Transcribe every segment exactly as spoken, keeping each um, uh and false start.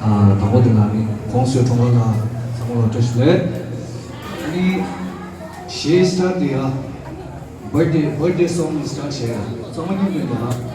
དང་པོ་དེ་ལ་ནི་གོང་ཞུས་གྲོགས་པོ་ལ་ཚང་མ་ལ་བཀྲ་ཤིས་བདེ་ལེགས། ཨ་ནི་གཞས་སི་ཊར་དེ་ཡ་བར་ཌེ་བར་ཌེ་སོང་གི་སི་ཊར་བྱས་ཡ་ཚང་མ་མཉམ་དུ་ཡ། ང་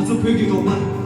ཚོ་བོད་ཀྱི་རྟོགས་པ།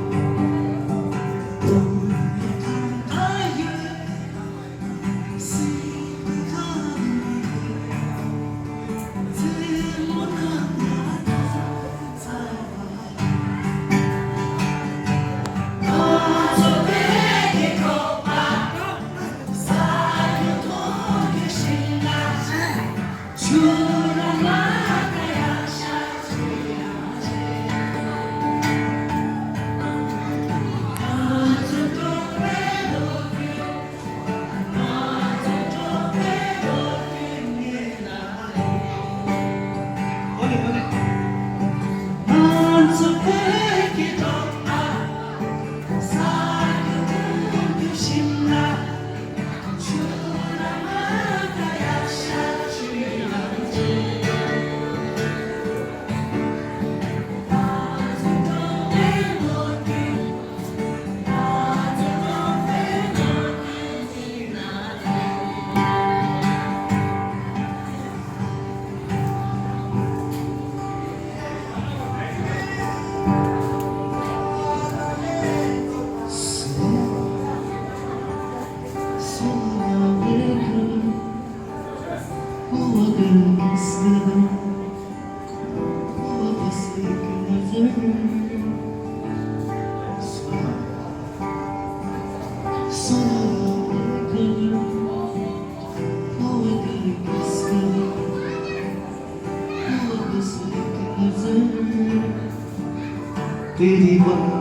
तेरी बाहों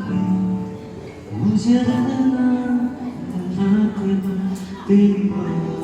में मुझे रहना, रहना तेरी बाहों में।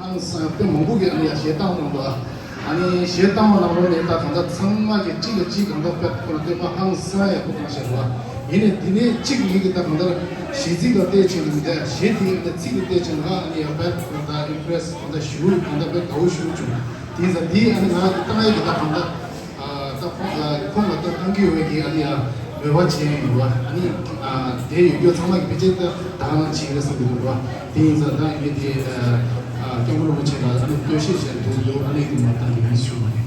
ཧང་སང་དཔེ་མང་པོ་གིས་ཨ་ནི་ཡ་གཞས་བཏང་གནང་འདུག་ཨ་ནི་གཞས་བཏང་བ་ནང་ལོགས་ནས་ད་གང་ལྟར་ཚང་མ་གིས་གཅིག་ལ་གཅིག་གང་ལྟར་དཔེ་ཁོ་ན་བསྟོད་པ་ཧང་སང་ཡག་པོ་བཏང་བཞག་འདུག་ཡིན་ནའི་འདི་ནས་གཅིག་ཡིན་གྱི་ད་གང་ལྟར་གཞས་ཚིག་ལ་བལྟས་ཕྱིན་ནས་མི་འདྲ་གཞས་དེའི་ཚིག་ལ་བལྟས་ཕྱིན་ན་ཨ་ནི་ཡ་དཔེ་ཁོ་ན་ད་ཨིམ་པི་རེ་སི་གང་ལྟར་ཞུ་གང་ལྟར་དཔེ་དགའ་བོ་ཞུ་བྱུང་། དེ་ཡིན་ཙང་འདི་ཨ་ནི་ང་བཏང་ཡག་གི་ད་གང་ལྟར། ད་ཁོང་ལ་ཁོང་ལ་ད་གཏང་གི་ཡོད་ཀྱི་ཨ་ནི་ཡ་མོས་པ་བྱས་ཡོད་པ་ཨ་ནི་དེ་ཡོད་རྒྱུ་ཚང་མ་གི་ཕལ་ཆེར་ད་དག་སྣང་བྱེད་ཀྱི་རེད་བསམ་གྱི་འདུག་པ། དེ་ཡིན་ཙང་ད་ཡིན་དེ་སྐྱབས་མགོན་རིན་པོ་ཆེ་ལ་ཨ་ནི་བསྟོད་བཤད་བྱས་འདུག་འདུག་ཨ་ནི་དེ་མ་བཏང་གི་ཡིན་ཞུ་བ་རེད།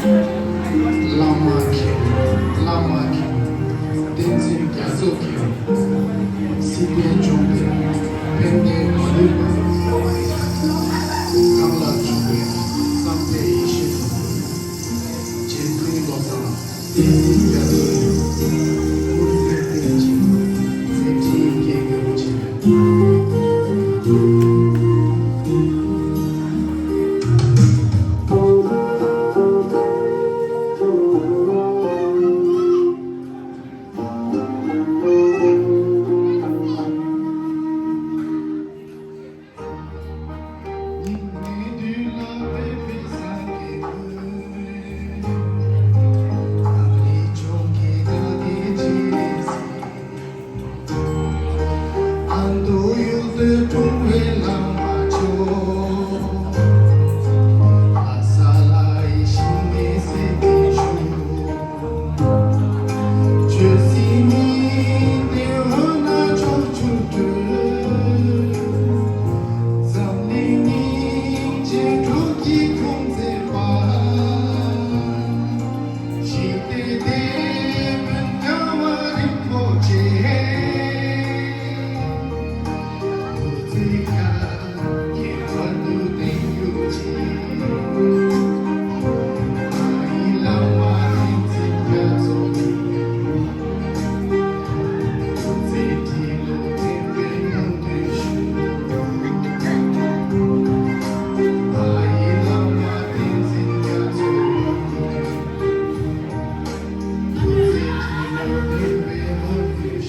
བླ་མ་མཁྱེན། བླ་མ་མཁྱེན། བསྟན་འཛིན་རྒྱ་མཚོ་མཁྱེན། སྲིད་པའི་འབྱུང་གནས་ཕན་བདེ་མ་ལུས་པ། གང་ལ་འཇུག་པའི་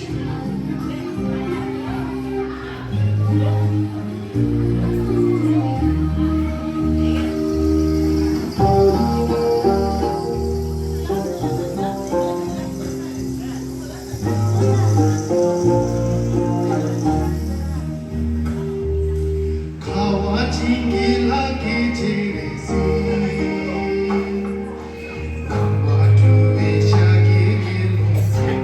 ཁ་བ་བྱིན་གྱིས་ལྷ་གིས་ཁྲིད་རེ་གཟིགས། ནང་པ་སྤྲུལ་པའི་ཤཱཀྱའི་དགེ་སློང་ཚོ།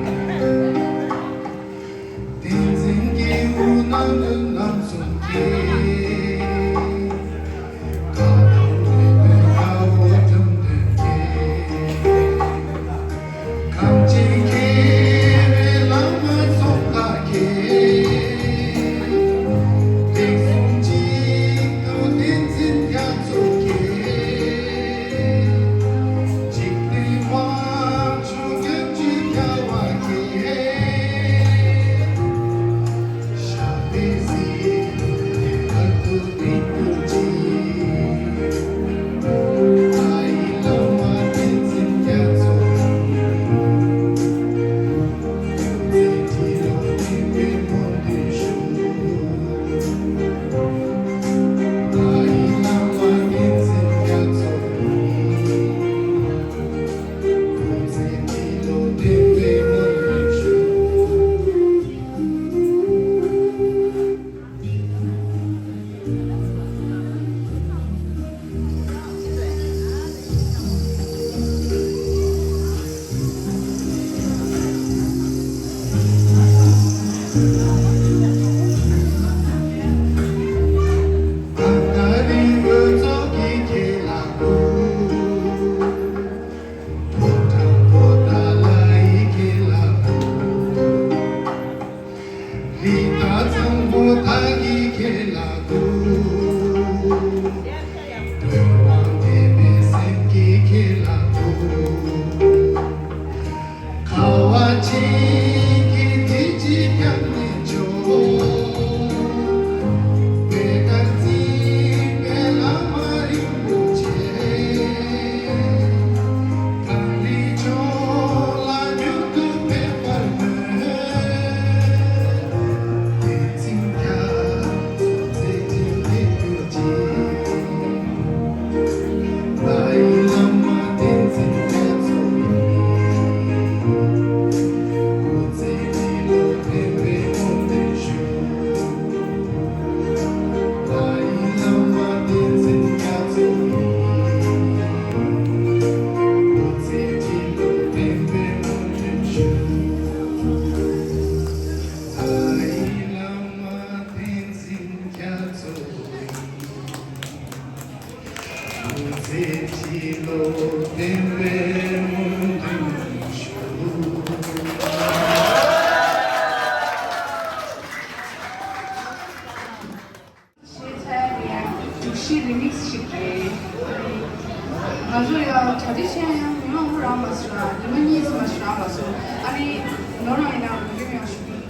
བསྟན་འཛིན་སྐྱེས་བུ་རྣམ་གྲོལ་རྣམ་གསུམ་གྱིས། ཁ་དོག་ལེགས་པའི་དགའ་བོ་འབྲོམ་སྟོན་གྱིས། གངས་ཅན་མཁས་པའི་བླ་མ་ཚོགས་བདག་གིས། ལེགས་གསུངས་གཅིག་ཏུ་བསྟན་འཛིན་རྒྱ་མཚོ་གིས། འཇིག་རྟེན་དམར་ཕྱོགས་སྐྱབས་འཇུག་རྒྱལ་བ་གིས། ཞབས་པད་སྲིད་མཐའི་བར་དུ་བརྟན་གྱུར་ཅིག། ཨ་ཡི་བླ་མ་བསྟན་འཛིན་རྒྱ་མཚོ་ཡིས། སྐུ་ཚེ་ཁྲི་ལོ་བརྟན་པའི་སྨོན་འདུན་ཞུ། ཨ་ཡི་བླ་མ་བསྟན་འཛིན་རྒྱ་མཚོ་ཡིས། སྐུ་ཚེ་ཁྲི་ལོ་བརྟན་པའི་སྨོན་འདུན་ཞུ། གངས་དཀར་རི་བོའི་ཚོགས་ཀྱིས་ཁྱེད་ལ་བསྐུལ། ཕོ་བྲང་པོ་ཏཱ་ལ་ཡིས་ཁྱེད་ལ་བསྐུལ། རི་དྭགས་ཚང་པོ་དག་གིས་ཁྱེད་ལ་བསྐུལ། དཔོན་དབང་དད་པའི་སེམས་ཀྱིས་ཁྱེད་ལ་བསྐུལ། ཁ་བ་ཅན་གྱི་བདེ་སྐྱིད་ཀྱང་ནི་མཆོག། པད་དཀར་འཛིན་པའི་བླ་མ་རིན་པོ་ཆེ། གངས་རིའི་ཕྱོགས་ལ་མྱུར་དུ་ཕེབས་པར་སྨོན། བསྟན་འཛིན་རྒྱ་མཚོ་མཛད་འཕྲིན་ལེགས་གྱུར་ཅིག། ཨ་ཡི་བླ་མ་བསྟན་འཛིན་རྒྱ་མཚོ་ཡིས། སྐུ་ཚེ་ཁྲི་ལོ་བརྟན་པའི་སྨོན་འདུན་ཞུ། ཨ་ཡི་བླ་མ་བསྟན་འཛིན་རྒྱ་མཚོ་ཡིས། སྐུ་ཚེ་ཁྲི་ལོ་བརྟན་པའི་སྨོན་འདུན་ཞུ། ཨ་ཡི་བླ་མ་བསྟན་འཛིན་རྒྱ་མཚོ་ཡིས། སྐུ་ཚེ་ཁྲི་ལོ་བརྟན་པའི་སྨོན་འདུན་ཞུ། ཤེས་ཚད་ནི་ཡང་འབྲུག་གཞས་རི་མིག་སི་ཞིག་རེད། ང་ཚོ་ཡང་གྲ་སྒྲིག་བྱས་ཡང་ཉི་མ་དབུ་རང་མ་སོང་ར། ཉི་མ་གཉིས་ཙམ་མ་ཞིག་རང་མ་སོང་། ཨ་ནི་ནོར་རང་ཡིན་ན་མི་རྒན་ཡང་ཞུ་གི་ཡིན།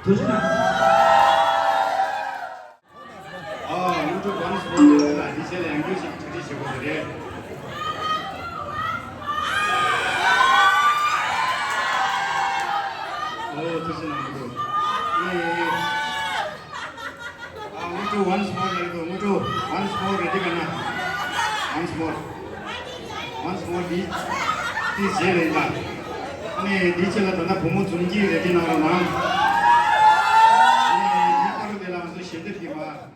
ཐུགས་རྗེ་གནང་། ཨ། དངོས་གྲུབ་once more ལ་འདི་བྱས་ལ་ཡང་བསྐྱར་ཞིག་གྲ་སྒྲིག་བྱེད་དགོས་ཀྱི་རེད། ཨོ། ཐུགས་རྗེ་གནང་། དངོས་གྲུབ། ཨེ། ཨ། དངོས་གྲུབ་once more ལ་རེད་འདུག་དངོས་གྲུབ་once more རེ་ཌི་ག་ན། once more once more འདི། འདི་བྱས་ལ་ཡིན་པ། ཨ་ནི་འདི་བྱས་ལ་ད་ལྟ་བུ་མོ་འཛོམས་ཀྱི་རེ་ཌི་གནང་རོགས་གནང་། ཨ་ནི་འདི་ཕ་རུ་དེ་ལ་ང་ཚོ་ཞལ་འདེབས་ཀྱི་མ།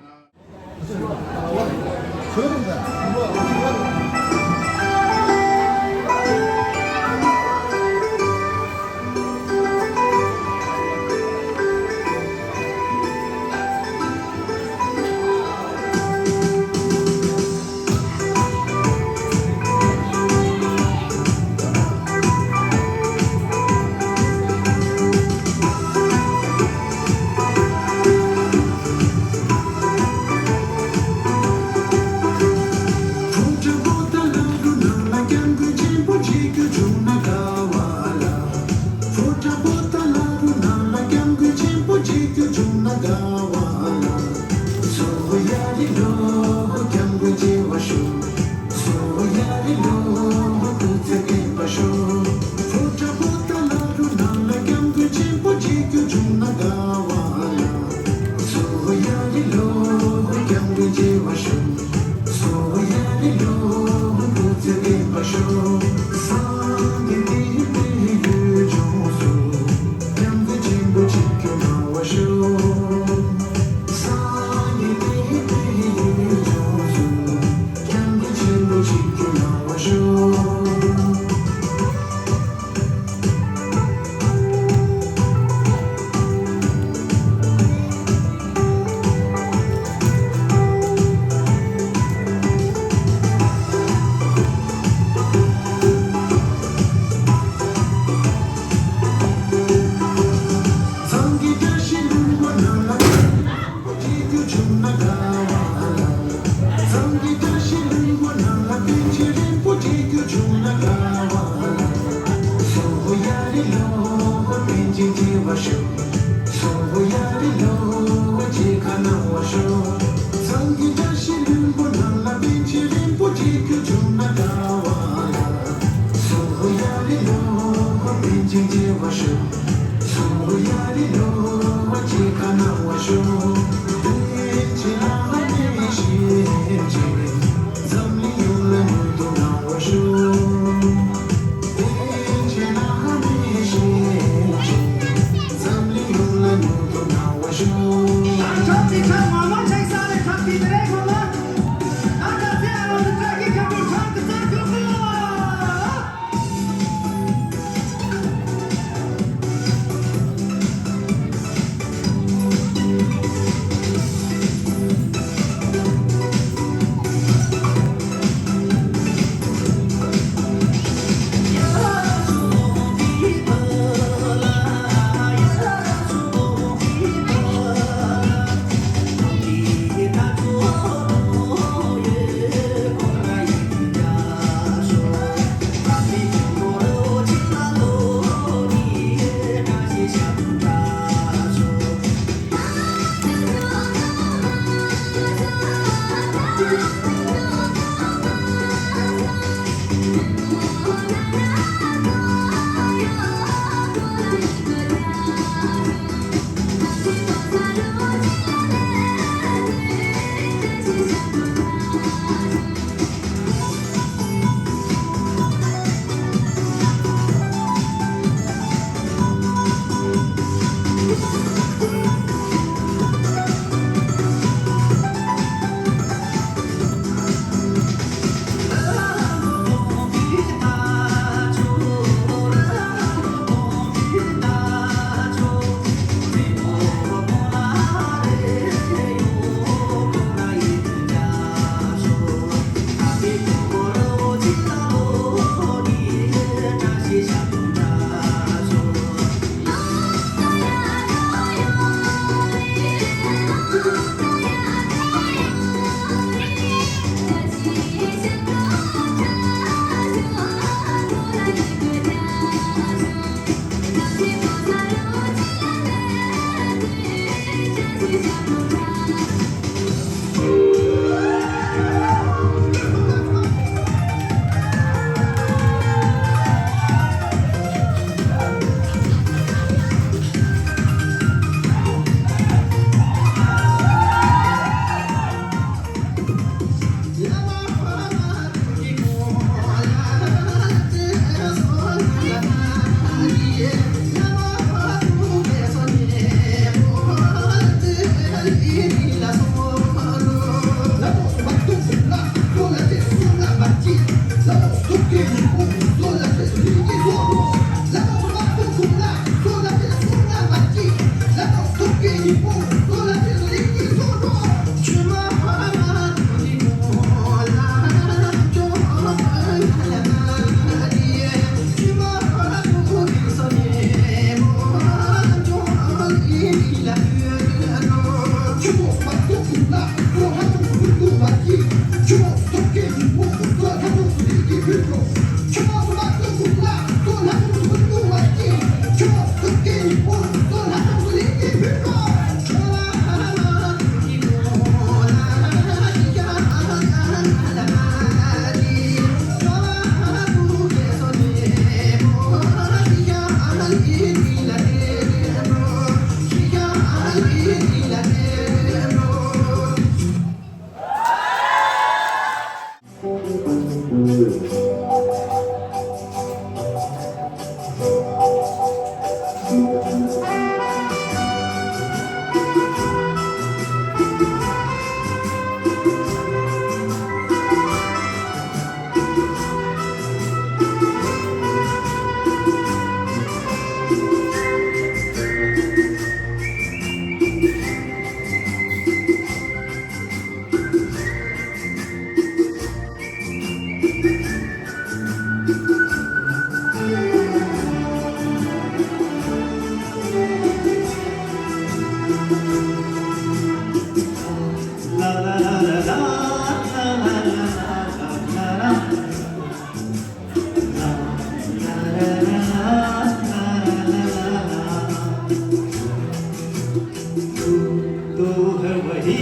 तू है वही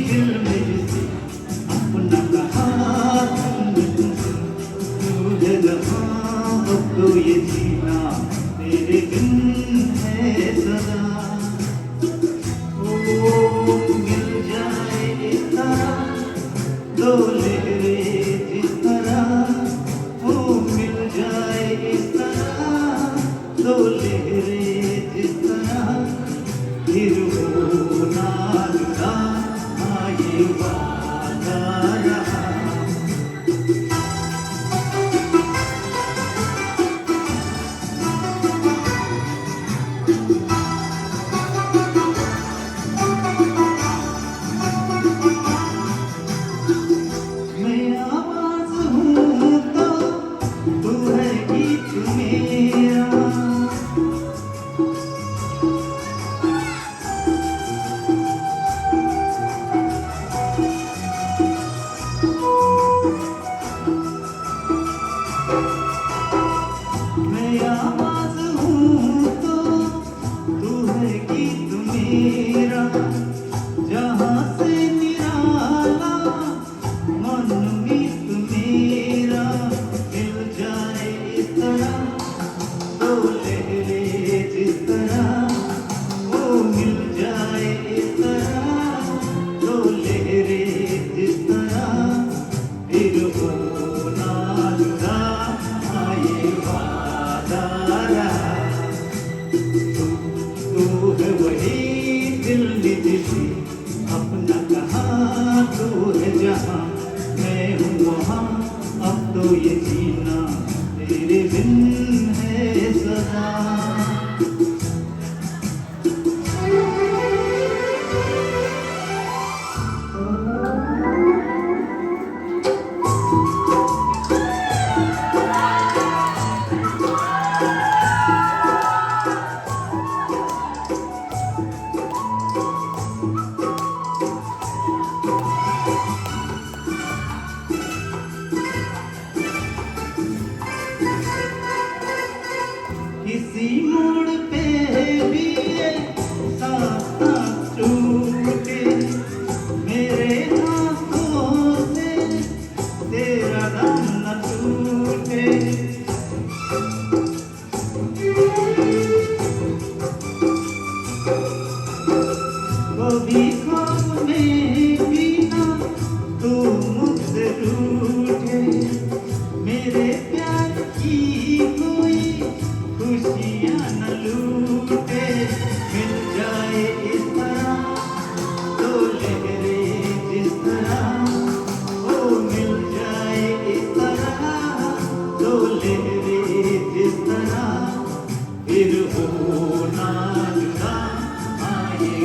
दिल में जिसे अपना कहा तुमने, तू है जहाँ, अब तो ये जीना तेरे बिन है सदा। ओ मिल जाए इस तरह दो लहरें जिस तरह, ओ मिल जाए इस तरह दो लहरें जिस तरह, फिर होना जुदा, हाँ, ये वादा रहा। मैं आवाज़ हूँ तो तू है गीत मेरा। मैं आवाज़ हूँ तो तू है गीत मेरा, जहाँ से निराला मनमीत मेरा, मिल जाए इस तरह दो लहरें जिस तरह, ओ मिल जाए इस तरह दो लहरें जिस तरह, फिर होना जुदा, हाँ, ये वादा रहा। तू, तू है वही दिल में जिसे अपना कहा तू है जहाँ, मैं हूँ वहाँ, अब तो ये जीना तेरे बिन है सदा। किसी मोड़ पे भी ये सांस ना छूटे, मेरे हाथों से तेरा नाम न छूटे। कभी ख्वाब में भी ना तू मुझसे रूठे, मेरे प्यार की कोई खुशियाँ न लूटे। मिल जाए इस तरह दो लहरें जिस तरह, ओ मिल जाए इस तरह दो लहरें जिस तरह, फिर होना जुदा, हाँ, ये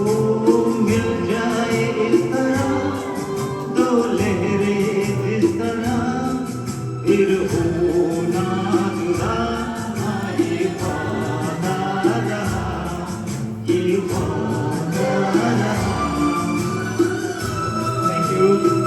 वो मिल जाए इस तरह, दो लहरें जिस तरह, फिर होना जुदा, ये वादा रहा, ये वादा रहा। Thank you.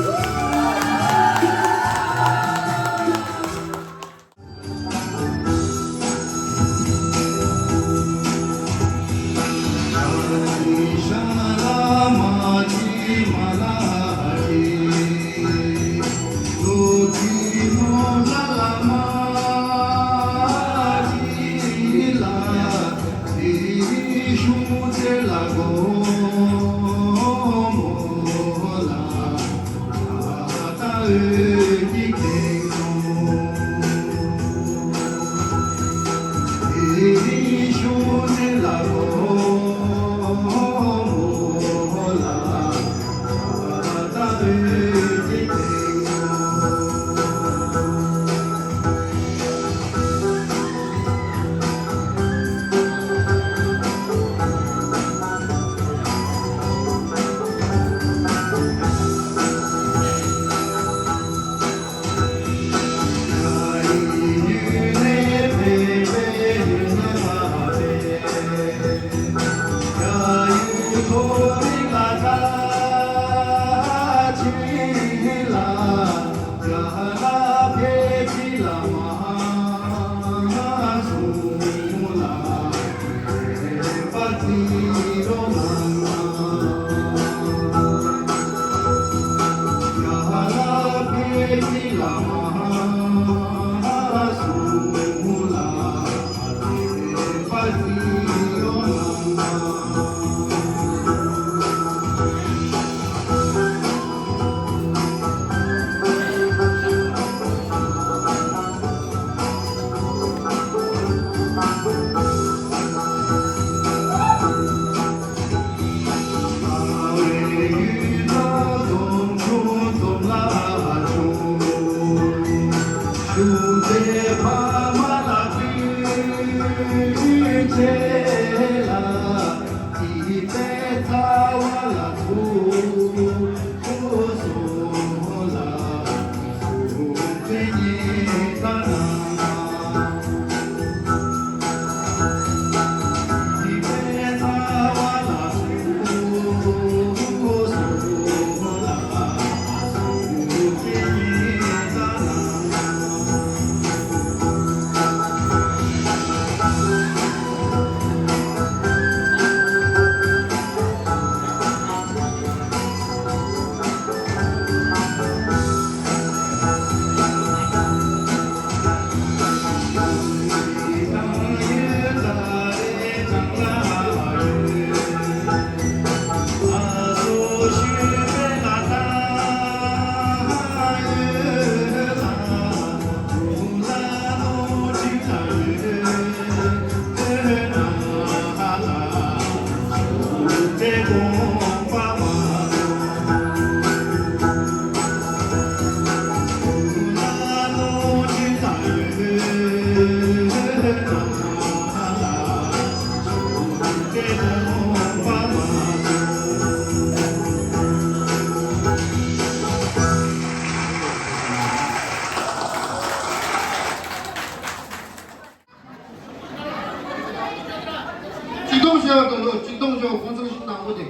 ཆིག་སྟོང་ཞེས་པ་དང་ལོ་ཆིག་སྟོང་ཞེས་པ་ཁོང་ཚོ་ཞིག་ནང་པོ་དེ།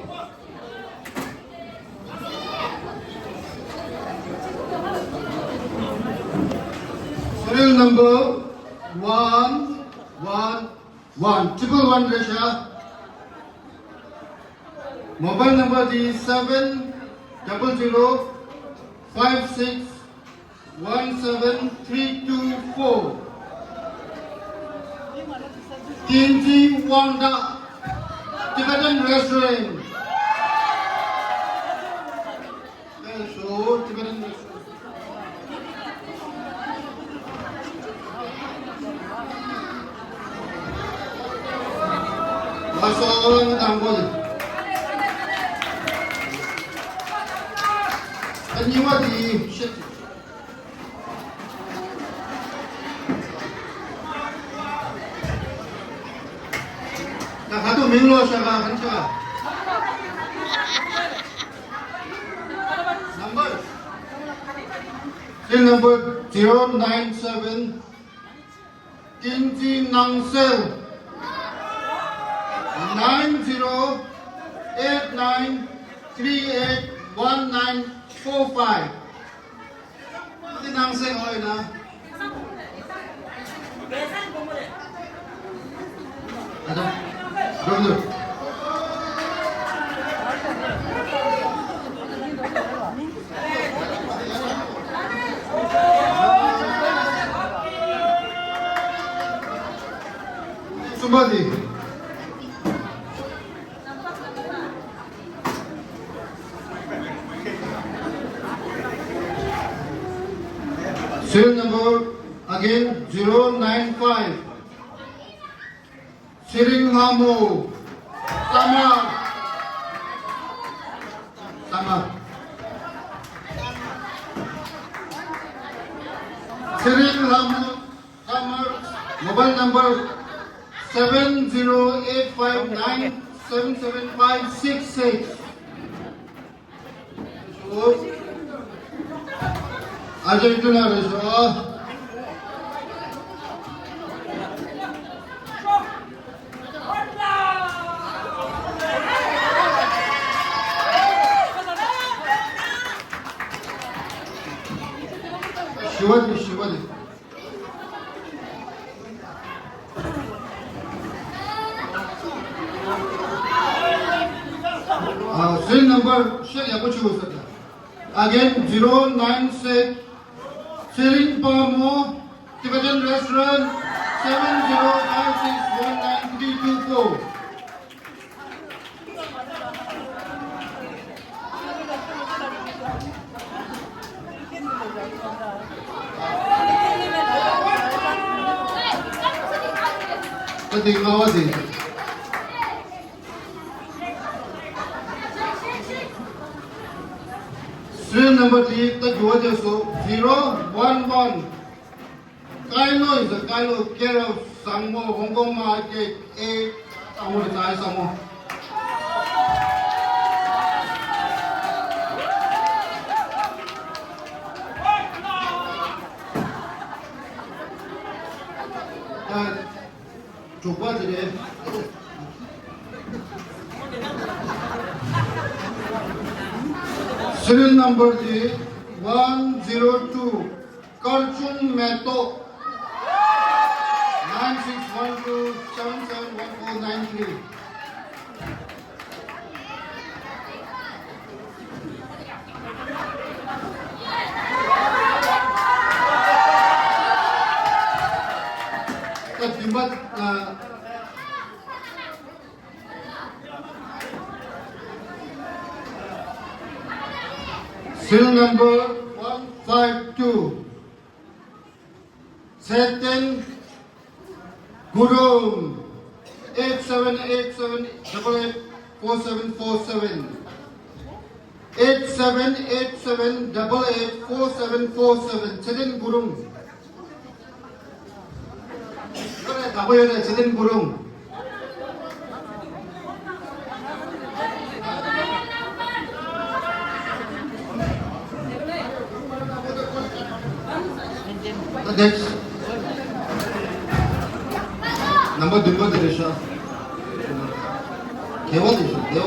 Serial number one one one, triple one རེད་ཤག Mobile number དེ་seven double zero five six one seven three two four. Tenzin Wangda, Tibetan Restaurant. Thank you, Tibetan Restaurant. Masala ni tangkol. Thank you, Adi. Shit. ཡིག་ལོ་ཤ་ག་ཧན་ཆ། Number, serial number zero nine seven, ཀིང་ཙི་ནང་སེལ། Nine zero eight nine three eight one nine four five. དེ་ནང་སེལ་ཨོ་ཡིན་ན། ཨ་ད། རོགས་འདུག་གསུམ་པ་དེ། Serial number again zero nine five. ཚེ་རིང་ལྷ་མོ། ས་མ། ས་མ། ཚེ་རིང་ལྷ་མོ། Mobile number seven zero eight five nine seven seven five six six. ཨ་ཅེ་ཀྲུ་ན་རེ་ཤོ། ཞི་བ་དེ་ཞི་བ་དེ། ཨ། སེམས་ནང་པར་ཤེས་ཡག་པོ་བྱེད་དགོས་ཟེར་ད། Again, zero nine six, ཚེ་རིང་དཔལ་མོ། Tibetan Restaurant, seven zero five six one nine three two four. ད་དེ་ལྔ་བ་དེ། Serial number དེ་ད་འགྱུར་བ་བྱས་སོང་། zero one one. ཀའི་ལོ་ཡིན་ཟེར། ཀའི་ལོ་ཀེ་ར་བཟང་མོ། ཧོང་ཀོང་མ་ཀེ་ཨེ་བཟང་མོ་རེད། ཙའི་བཟང་མོ། ད་དྲུག་པ་དེ་རེད། Serial number དེ་one zero two. དཀར་ཆུང་མེ་ཏོག nine six one two seven seven one four nine three. ད་བདུན་པ། ཨ། Serial number one five two. ཚེ་བརྟན་གུ་རུང་། eight seven eight seven double eight four seven four seven. Eight seven eight seven double eight four seven four seven. ཚེ་བརྟན་གུ་རུང་། ཡོད་རེད། དགའ་པོ་ཡོད་རེད། ཚེ་བརྟན་གུ་རུང་། ད་དེ་ནམ་པ་བདུན་པ་དེ་རེད་ཤག་བདེ་བ་དེ་ཤག་བདེ་བ།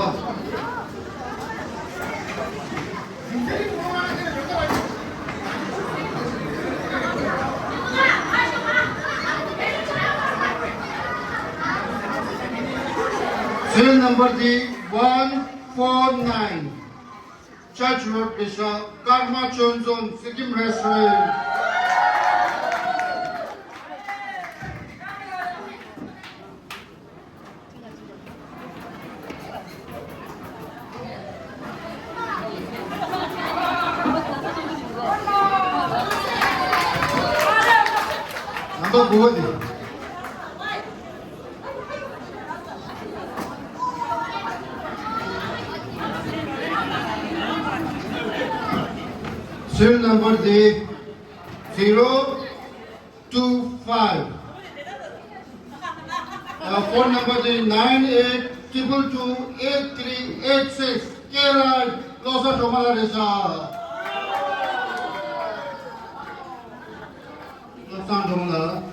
Serial number དེ་one four nine. Church Road དེ་ཤག་ཀརྨ་ཆོས་འཛོམས། Sikkim Restaurant. ནམ་པ་དགུ་པ་དེ། Serial number དེ་zero two five. Uh, phone number is nine eight triple two eight three eight six ཀེ་ལའི་བློ་བཟང་སྒྲོལ་མ་ལགས་རེད་ཤག་བློ་བཟང་སྒྲོལ་མ་ལགས།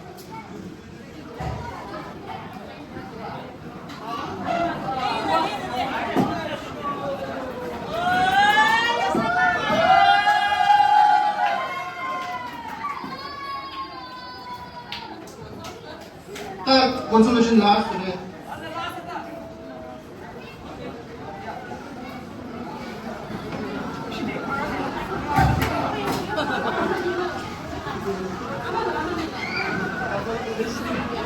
ད་consolation last རེད།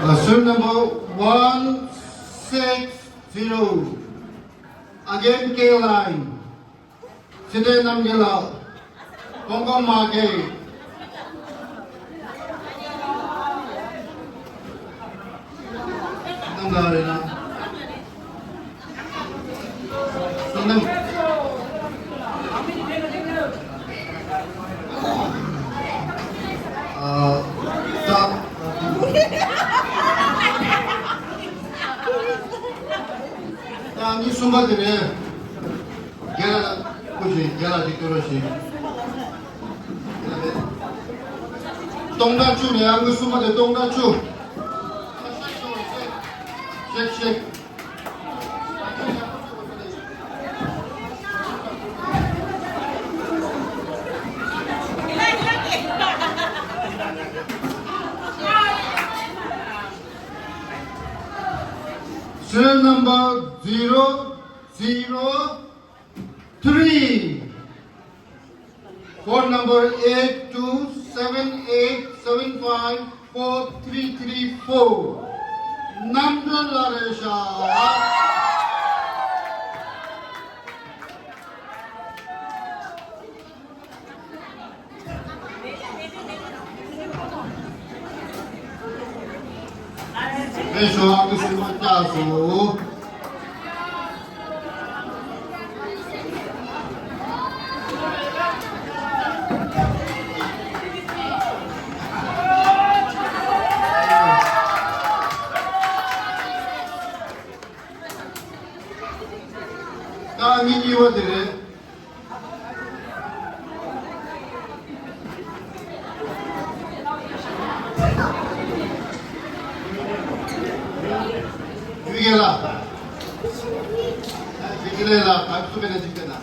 Uh, serial number one six zero. Again, K line. ཚེ་བརྟན་རྣམ་རྒྱལ་ལགས། ཧོང་ཀོང་མ་སྐད། རྣམ་ལགས་རེད་ན། བསོད་ནམས། ཨ། ད། ད་ནི་གསུམ་པ་དེ་རེད། རྒན་ལགས་སྐུ་མཁྱེན། རྒན་ལགས་ཅིག་ཐུགས་རོགས་ཞུ། སྟོང་ཕྲག་བཅུ་རེད། ཨ་ཁུ་གསུམ་པ་དེ་སྟོང་ཕྲག་བཅུ། ཤེག་ཤེག། Serial number zero zero three. Phone number eight two seven eight seven five four three three four. རྣམ་གྲོལ་ལགས་རེད་ཤག་ཨེ་ཤོ་ཨ་ཁུ་ཤུ་མ་ལྕགས་སོ། ད་མི་གཉིས་པ་དེ་རེད། ཡུལ་རྒྱལ་ལགས། ཡུལ་རྒྱལ་ལགས་ད་སུ་བས་ན་ཅིག་བལྟས་ན།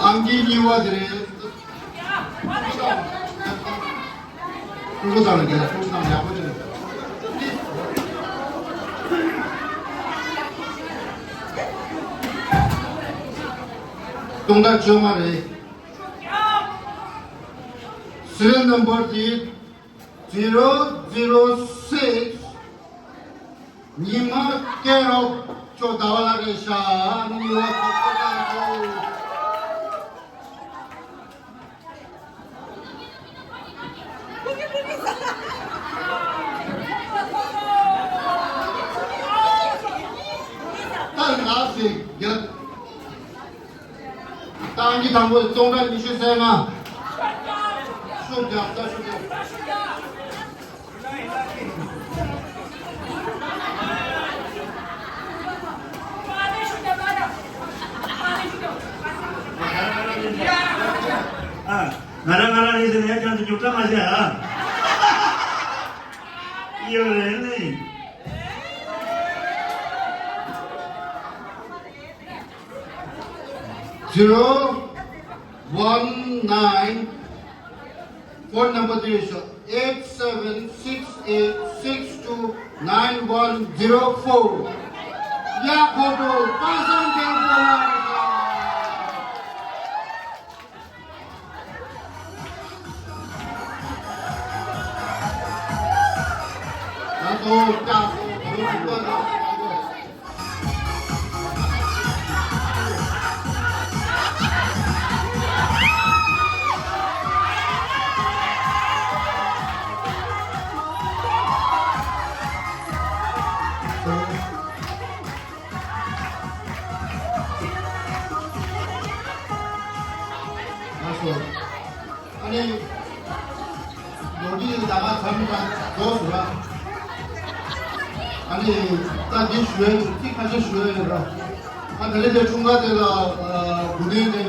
ཨང་ཀི་གཉིས་པ་དེ་རེད། ཀྲུང་གོ་ཚང་ལ་རྒྱལ་ལ་ཀྲུང་གོ་ཚང་ཡག་པོ་བྱུང་། སྟོང་ཕྲག་བཅོ་ལྔ་རེད། Serial number དེ zero zero six. ཉི་མ་སྐལ་རོགས་ཅོ་ཟླ་བ་ལགས་རེད་ཤག་ཉི་མ་སྐལ་རོགས་ཅོ། ད་ལགས་སེ་རྒྱལ། ཏང་གི་དང་པོ་སྟོང་ཕྲག་ཉི་ཤུ་རྩ་ལྔ། ཤུགས་རྒྱབ་ད་ཤུགས་རྒྱབ། ཨ། ང་རང་ང་རང་རེད་ཟེར་ནས་ཡ་ཁྱོད་ཚོ་རྒྱུགས་སྤྲད་མ་བྱེད་ཨ། ཡོད་རེད་ནི། Zero one nine, phone number དེ་ཤོག eight seven six eight six two nine one zero four. ཡ་ཁོ་ཏོ་པ་སངས་རྒྱས་པོ་ལ། ད་ལྟ་ལྟ་སོང་། ཨ་ནི། ལོ་རྒྱུས་ད་ག་ཚང་མ་རྫོགས་སོང་ར། ཨ་ནི་ད་འདི་ཞུ་ཡས་ཅིག་ཁ་ཤས་ཞུ་ཡས་ཡོད་ར། ཨ་དེ་རིང་དེ་འཁྲུངས་སྐར་དེ་ལ་གོ་སྟོན་ནས་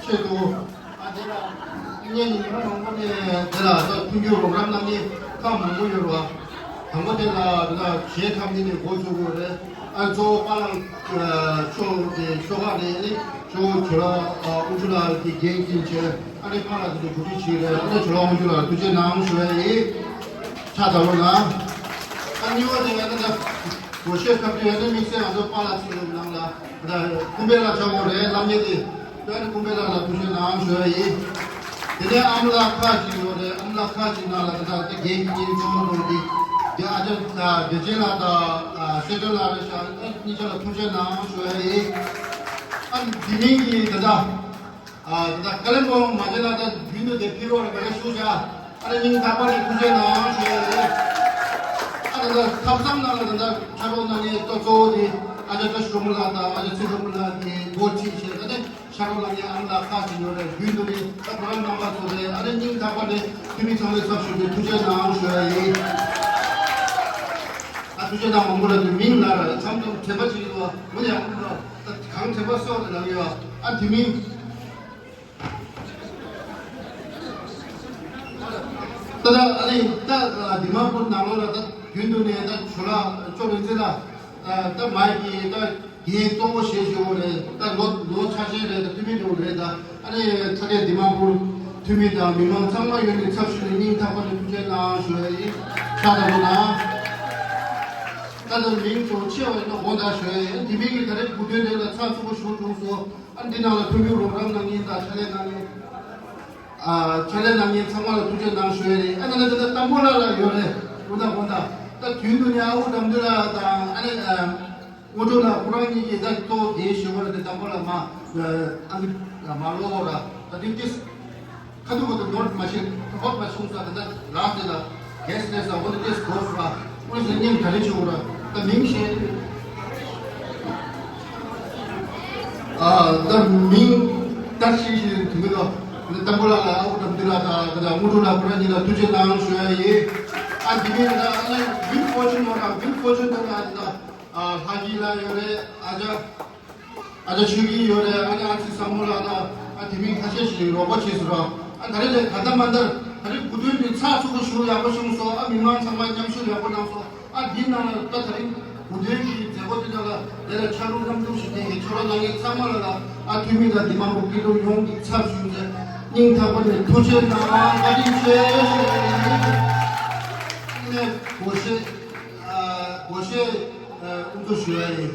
ཆེད་དུ། ཨ་དེ་ལ་ངས་ཉིན་མོ་མང་པོ་ནས་དེ་ལ་ད་མཐུན་འགྱུར་རོགས་རམ་གནང་མཁན་ཁག་མང་པོ་ཡོད་ར། དང་པོ་དེ་ལ་དེ་ལ་གཞས་འཁྲབ་མཁན་ནས་འགོ་བཙུགས་དགོས་རེད། ཨ་གཙོ་བོ་པཱ་ལགས་ཕྱོགས་དེ་ཤོག་ཁག་ནས་ནི་ཇོ་ཇོ་ལགས་དབུ་ཆུ་ལགས་ཀྱི་འགན་འཁྱེར་བྱས། ཨ་ནི་པཱ་ལགས་དེ་ཚོ་གོ་སྒྲིག་བྱས་རེད། ཨ་ནི་ཇོ་ལགས་དབུ་ཆུ་ལགས་ཐུགས་རྗེ་གནང་ཞུ་ཡ་ཡིན། ཕྱག་བརྡབ་རོགས་གནང་། ཨ་གཉིས་པ་དེ་ང་ཚོ་ད་སྒོར་གཞས་འཁྲབ་རྒྱུ་ཡ་ནི་དམིགས་བསལ་ང་ཚོ་པཱ་ལགས་ཚོའི་ནང་ལ་ད་ཀུན་དཔལ་ལགས་ཆགས་ཡོད་རེད། སློབ་གཉེར་དེ་ད་ནི་ཀུན་དཔལ་ལགས་ལ་ཐུགས་རྗེ་གནང་ཞུ་ཡ་ཡིན། དེ་ནས་ཨ་མ་ལགས་ཁག་ཅིག་ཡོད་རེད། ཨ་མ་ལགས་ཁག་ཅིག་ནང་ལ་ད་ལྟ་དེ་རྒན་གྱི་གཉེན་ཚང་མ་འགྲོ་གི་དེ་ཨ་ཅག་བདེ་ཆེན་ལགས་དང་སེ་ཏོ་ལགས་རེད་ཤག་ཨ་གཉིས་ཆ་ལ་ཐུགས་རྗེ་གནང་ཞུ་ཡ་ཡིན། ཨ་དེ་མིན་གྱི་ད་ལྟ། ཨ་ད་ཀ་ལིམ་པོང་མ་བྱས་ན་ད་རྒྱུན་དུ་དེ་ཕི་རོགས་ལ་ག་རེ་ཞུ་བྱ། ཨ་ནི་སྙིང་ཐག་པ་ནས་ཐུགས་རྗེ་གནང་ཞུ་ཡ་རེད། ཨ་ད་ད་ཐབ་ཚང་ནང་ལ་ད་ད་ཕྱག་རོགས་གནང་མཁན་ཏོ་གཙོ་བོ་དེ་ཨ་ཅག་བཀྲ་ཤིས་སྒྲོལ་མ་ལགས་དང་ཨ་ཅག་ཚེ་སྒྲོལ་མ་ལགས་ཀྱིས་འགོ་ཁྲིད་བྱས། ད་ནི་ཕྱག་རོགས་གནང་མཁན་ཨ་མ་ལགས་ཁག་ཅིག་ཡོད་རེད། རྒྱུན་དུ་ནི་ད་བོད་རང་རྣམ་པ་ཚོ་རེད། ཨ་ནི་སྙིང་ཐག་པ་ནས་འཐུས་མི་ཚང་མའི་ཚབ་ཞུས་ཏེ་ཐུགས་རྗེ་གནང་ཞུ་ཡ་ཡིན། ཨ་ཐུགས་རྗེ་གནང་། མང་པོ་ལ་དུ་མིང་ལ་ར་མཚམས་མཚམས་དྲན་པ་ཅིག་ཡོད་པ་མི་ཡག་པོ་འདུག་ད་གང་དྲན་པ་གསོག་ནས་ལབ་ཡོད། ཨ་དེ་མིན། ད་ད་ཨ་ནི་ད་དི་མ་པུར་ནང་ལོགས་ལ་ད་རྒྱུན་དུ་ནས་ད་ཇོ་ལགས་ཅོ་རིན་ཆེན་ལགས་ད་མ་གི་ད་འགན་གཙོ་བོ་བཞེས་བཞིན་པ་རེད། ད་ལོ་ལོ་ཆ་ཤས་རེད། ད་འཐུས་མི་འགྲོ་རེད། ད་ཨ་ནི་ཚ་ནས་དི་མ་པུར་འཐུས་མི་དང་མི་མང་ཚང་མ་ཡོད་ནས་ཚབ་ཞུས་ནས་སྙིང་ཐག་པ་ནས་ཐུགས་རྗེ་གནང་ཞུ་ཡ་ཡིན། ད་ད་ལོ་ན་ད་ད་མིང་ཚོ་ཆེ་བ་ཡིན་ན་དགོངས་དག་ཞུ་ཡ་ཡིན། དེ་མིན་གྱི་ད་རེས་གོ་སྟོན་དེ་ལ་ཚགས་ཚུད་པོ་ཞུ་བྱུང་སོང་། ཨ་འདི་ནང་ལ་མཐུན་འགྱུར་རོགས་རམ་གནང་མཁན་དང་ཕྱག་ལས་གནང་མཁན། ཨ་ཕྱག་ལས་གནང་མཁན་ཚང་མ་ལ་ཐུགས་རྗེ་གནང་ཞུ་ཡ་རེད། ཨ་ནི་ལ་ད་ལྟ་དམ་པོ་ལགས་ལ་ཡོད་རེད། དགོངས་དག་དགོངས་དག་ད་དུས་འདི་ནས་ཨ་ཁུ་དམ་དུས་ལགས་དང་ཨ་ནི་དངོས་གྲུབ་ལགས་ཁོ་རང་གཉིས་ཀྱིས་ད་གཙོ་བོ་འགན་ཞུ་བ་རེད། དེ་དམ་པོ་ལགས་མ་ཨ་ནི་མ་ལོ་ར་ད་དེ་ཏིས། ཁ་ཐུག་གོ་ཏུ་ནོར་མ་ཤེས་ཧོར་མ་ཆུང་ས་ད་ལྟ་རག་དེ་ལ་གེས་ལས་ས་འོ་དེ་ཏེས་གོ་སུ་ར་འོ་ཞེ་ཉིན་ག་རེ་ཆུ་ར་ད་མིང་ཤེས། ཨ་ད་མིང་ད་ཤེས་ཤེས་དུ་མི་དོ། ད་དམ་པོ་ལགས་ལ་ཨ་འུ་དམ་དི་ལ་ད་ད་ད་དངོས་གྲུབ་ལགས་ཁོ་རང་གཉིས་ལ་ཐུགས་རྗེ་གནང་ཞུ་ཡ་ཡིན། ཨ་དེ་མིན་ད་ཨ་ནི་ཝིན་ཕོར་ཆུན་ནོར་ར་ཝིན་ཕོར་ཆུན་ནོར་ར་ད་ཨ་ལྷ་གི་ལ་ཡོད་རེད། ཨ་ཅག་ཨ་ཅག་ཆོས་སྐྱིད་ཡོད་རེད། ཨ་ནི་ཨ་ཙི་བསམ་བློ་ལགས་དང་ཨ་དེ་མིན་ཁ་ཤས་ཤིག་རོགས་པ་བྱས་སོང་ར། ཨ་ད་རེས་ལས་ད་ལྟ་མ་འདར་ད་རེས་གོ་སྟོན་དེ་ཚགས་ཚུད་པོ་ཞུ་ཡག་པོ་བྱུང་སོང་། ཨ་མི་མང་ཚང་མ་མཉམ་ཞུགས་ཡག་པོ་གནང་སོང་། ཨ་འདི་ནང་ལ་ད་ད་རེས་གོ་སྟོན་གྱི་མཛད་སྒོ་འདི་ནང་ལ་དེ་ལ་ཕྱག་རོགས་རྣམ་དྲུག་ཞིག་དེ་གི་ཆོ་རོགས་གནང་མཁན་ཚང་མ་ལ་ལ་ཨ་འཐུས་མི་དང་འདི་མང་པོ་སྐྱིད་སྡུག་ཡོངས་ཀྱི་ཚབ་ཞུས་ཏེ་སྙིང་ཐག་པ་ནས་ཐུགས་རྗེ་གནང་། བཀའ་དྲིན་ཆེ་ཞུ་ཡ་ཡིན། ཨ་ནི་སྒོར་གཞས་ཨ་སྒོར་གཞས་ཨ་དབུ་འཛུགས་ཞུ་ཡ་ཡིན།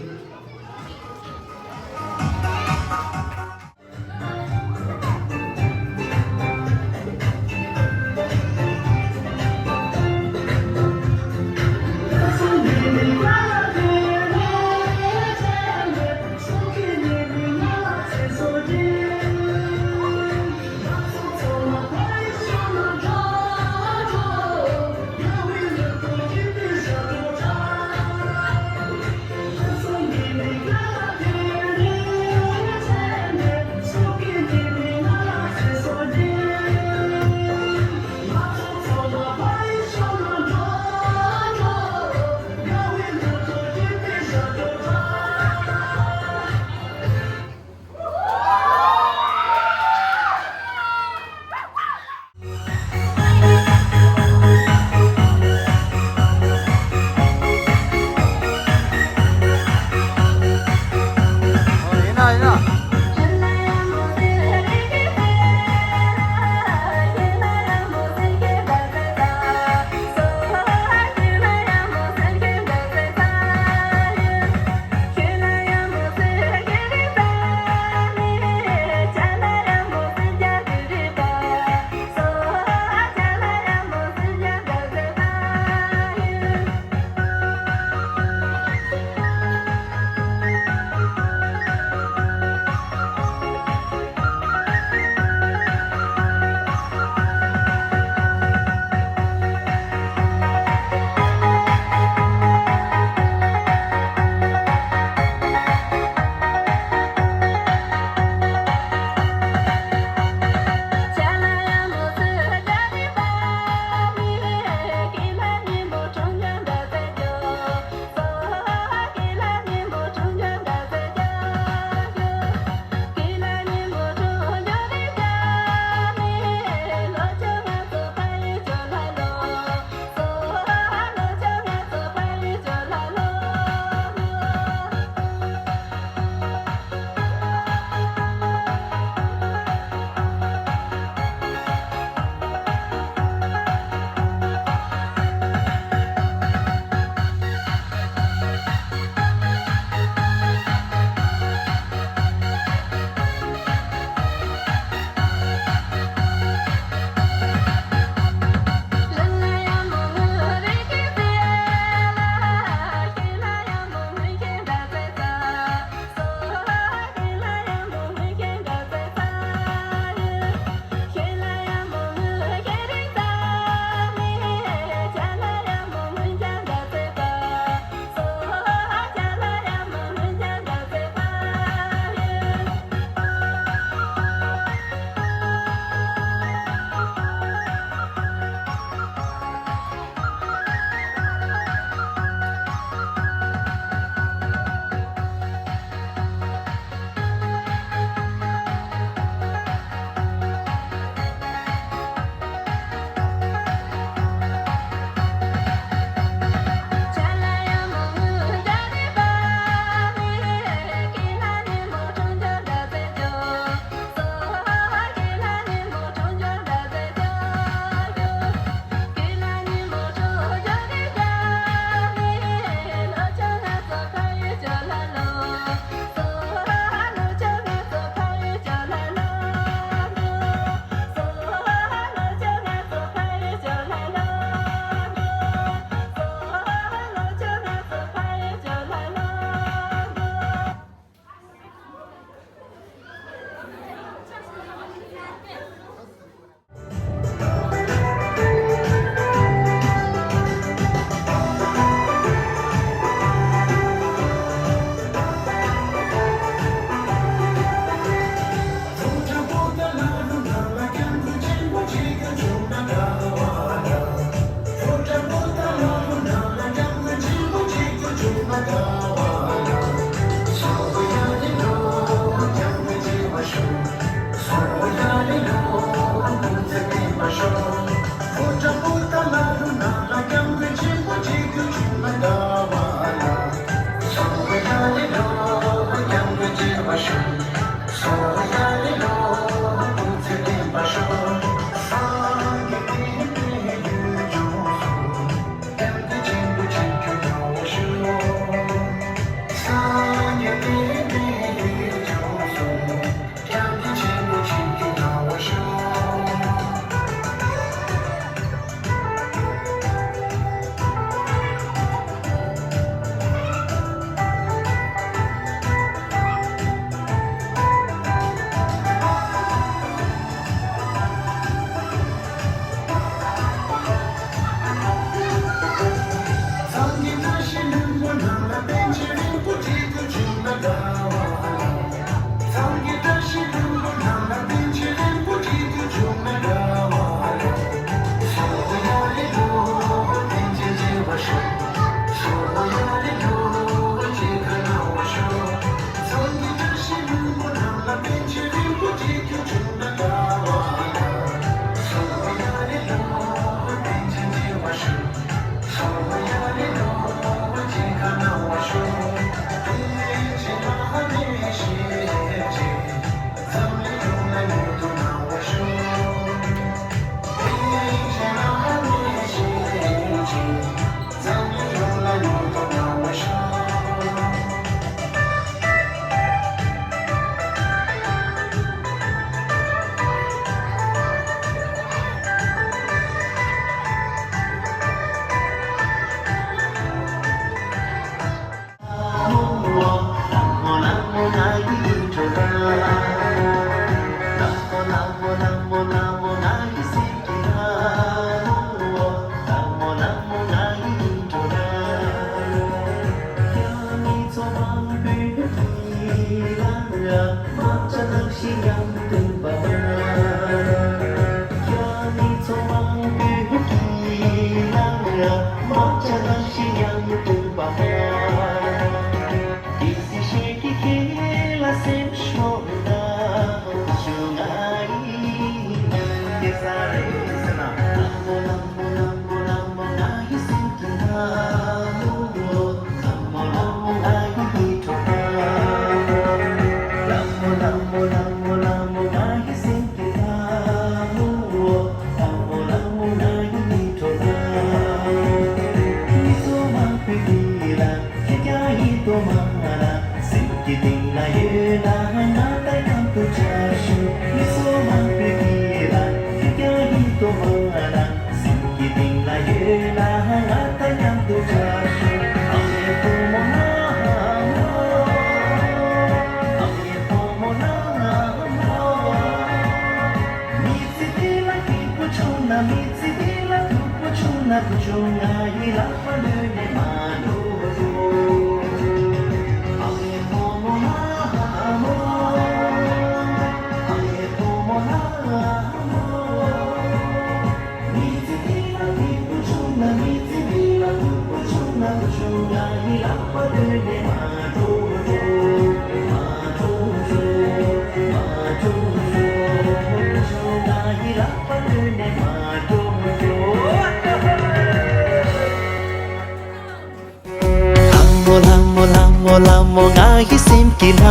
ལྷ་མོ་ལྷ་མོ་ལྷ་མོ་ལྷ་མོ་ང་ཡི་སེམས་ཀྱི་ལྷ་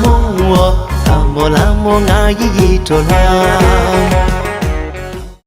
མོ། ལྷ་མོ་ལྷ་མོ་ང་ཡི་ཡིད་འཕྲོག་ལྷ།